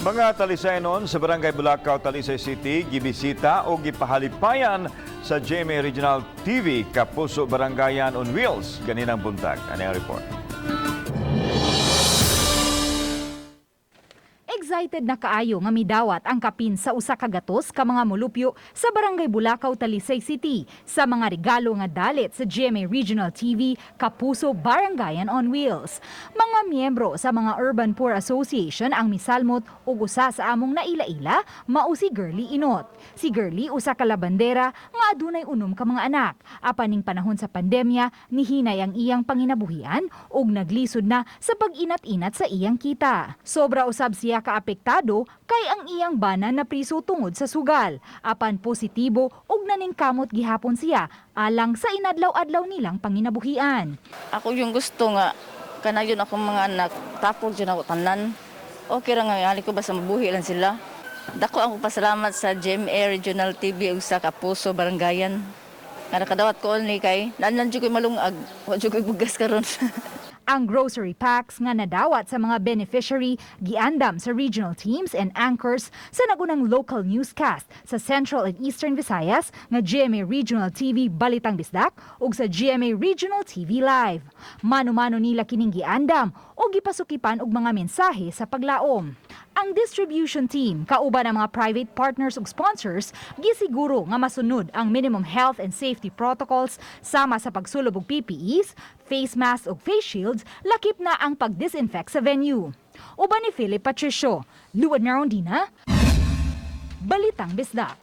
Mga Talisaynon sa Barangay Bulacao, Talisay City, gibisita o gipahalipayan sa GMA Regional TV Kapuso Barangayan on Wheels ganinang buntag. Ano ang report? Excited na kaayo nga midawat ang kapin sa 100 ka mga molupyo sa Barangay Bulacao, Talisay City sa mga regalo nga dalit sa GMA Regional TV Kapuso Barangayan on Wheels. Mga miyembro sa mga Urban Poor Association ang misalmot ug usa sa among naila-ila mao si Girly Inot. Si Girly, usa ka labandera nga adunay 6 ka mga anak. Apan ning panahon sa pandemya, nihinay ang iyang panginabuhian ug naglisod na sa pag-inat-inat sa iyang kita. Sobra usab siya kaapektado kay ang iyang bana na priso tungod sa sugal. Apan positibo ug naningkamot gihapon siya alang sa inadlaw-adlaw nilang panginabuhian. Ako yung gusto nga kanayon akong mga anak tapog jud ako tanan. Okay ra nga ali ko basta mabuhi lang sila. Dako ang pasalamat sa GMA Regional TV ug sa Kapuso Barangayan. Nga nakadawat ko ni kay naan jud ko'y malungag, wa jud ko'y bugas karon. Ang grocery packs nga nadawat sa mga beneficiary giandam sa regional teams and anchors sa nagunang local newscast sa Central and Eastern Visayas nga GMA Regional TV Balitang Bisdak ug sa GMA Regional TV Live. Mano-mano nila kining giandam ug gipasukipan og mga mensahe sa paglaom. Ang distribution team kauban ang mga private partners ug sponsors gisiguro nga masunod ang minimum health and safety protocols sama sa pagsulob og PPEs, face masks ug face shields, lakip na ang pag-disinfect sa venue. Uban ni Philip Patricio, Luan Merondina, Balitang Bisdak.